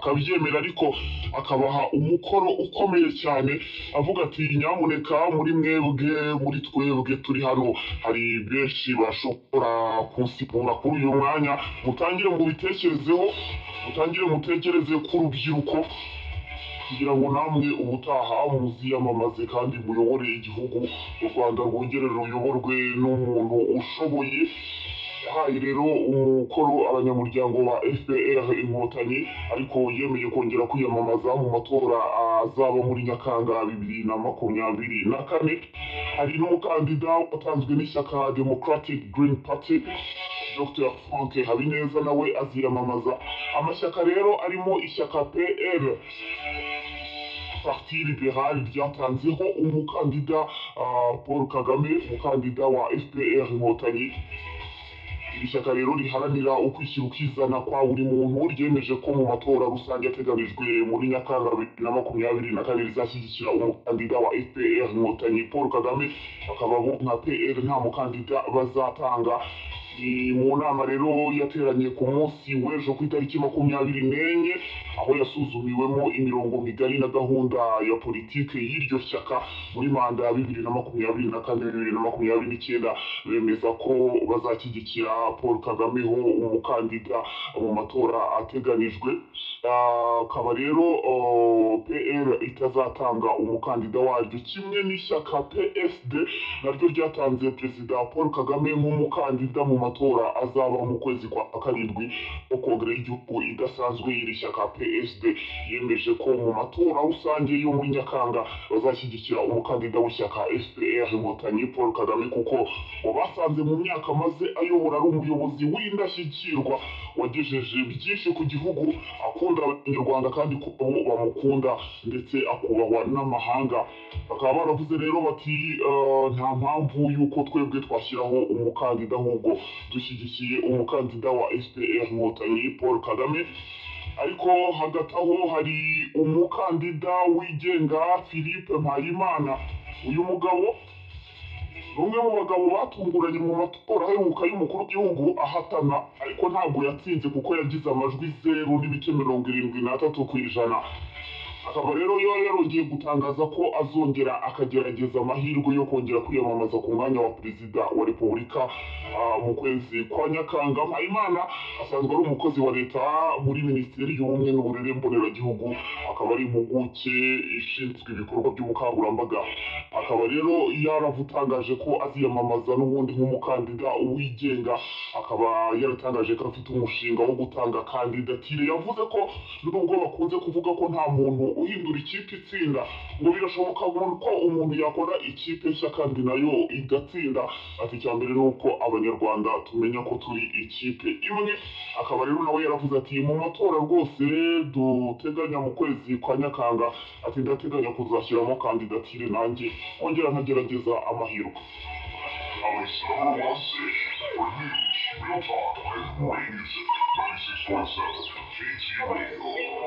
Akabyemera, ariko akabaha umukoro ukomeye cyane, avuga ati: "Nyamuneka, muri mwebwe, muri twebwe turi hano, hari benshi bashobora kunsimbura kuri uyu mwanya. Mutangire mubitekerezeho, mutangire mutekereze ku rubyiruko kugira ngo namwe ubutaha muziyamamaze kandi muyobore igihugu, u Rwanda rwongere ruyoborwe n'umuntu ushoboye." Yahaye rero umukoro abanyamuryango ba FPR Inkotanyi, ariko yemeye kongera kwiyamamaza mu matora azaba muri Nyakanga 2024. Hari n'umukandida watanzwe n'ishyaka Democratic Green Party, Dr Frank Habineza, nawe aziyamamaza. Amashyaka rero arimo ishyaka PL, Parti Libéral, ryatanzeho umukandida Paul Kagame, umukandida wa FPR Inkotanyi. Iri shyaka rero riharanira ukwishyira ukizana kwa buri muntu, ryemeje ko mu matora rusange ateganijwe muri Nyakanga 2024 rizashyigikira umukandida wa FPR Inkotanyi Paul Kagame, bakaba bo nka PL nta mukandida bazatanga. Ni mu nama rero yateranye ku munsi w'ejo ku itariki 24, aho yasuzumiwemo imirongo migari na gahunda ya politike y'iryo shyaka muri manda ya 2024, 2029, bemeza ko bazashyigikira Paul Kagame ho umukandida mu matora ateganijwe. Akaba rero PL itazatanga umukandida waryo, kimwe n'ishyaka PSD naryo ryatanze Perezida Paul Kagame nk'umukandida mu matora azaba mu kwezi kwa karindwi. Ko kongere y'igihugu idasanzwe y'iri shyaka PSD yemeje ko mu matora rusange yo muri Nyakanga bazashyigikira umukandida w'ishyaka FPR Inkotanyi Paul Kagame, kuko ngo basanze mu myaka amaze ayobora ari umuyobozi w'indashyikirwa wagejeje byinshi ku gihugu, akunda Abanyarwanda kandi ko bo bamukunda, ndetse akubahwa n'amahanga. Bakaba baravuze rero bati: "Nta mpamvu y'uko twebwe twashyiraho umukandida, ahubwo dushyigikiye umukandida wa FPR Inkotanyi Paul Kagame." Ariko hagati aho hari umukandida wigenga Philippe Mpayimana. Uyu mugabo ni umwe mu bagabo batunguranye mu matora aheruka y'umukuru w'igihugu ahatana, ariko ntabwo yatsinze kuko yagize amajwi 0.73%. Akaba rero yari yarongeye gutangaza ko azongera akagerageza amahirwe yo kongera kwiyamamaza ku mwanya wa perezida wa repubulika mu kwezi kwa Nyakanga. Mpayimana asanzwe ari umukozi wa leta muri Minisiteri y'Ubumwe n'Uburere Mboneragihugu, akaba ari impuguke ishinzwe ibikorwa by'ubukangurambaga. Akaba rero yaravutangaje ko aziyamamaza n'ubundi nk'umukandida wigenga, akaba yaratangaje ko afite umushinga wo gutanga kandidatire. Yavuze ko nubwo bakunze kuvuga ko nta muntu uhindura ikipe itsinda, ngo birashoboka ko umuntu yakora ikipe nshya kandi nayo igatsinda. Ati: "Icya mbere ni uko Abanyarwanda tumenya ko turi ikipe imwe." Akaba rero nawe yaravuze ati: "Mu matora rwose duteganya mu kwezi kwa Nyakanga," ati, "ndateganya kuzashyiramo kandidatire nanjye nkongera nkagerageza amahirwe." LA's number one station for news, real talk, and great music. 96.7 KT Radio.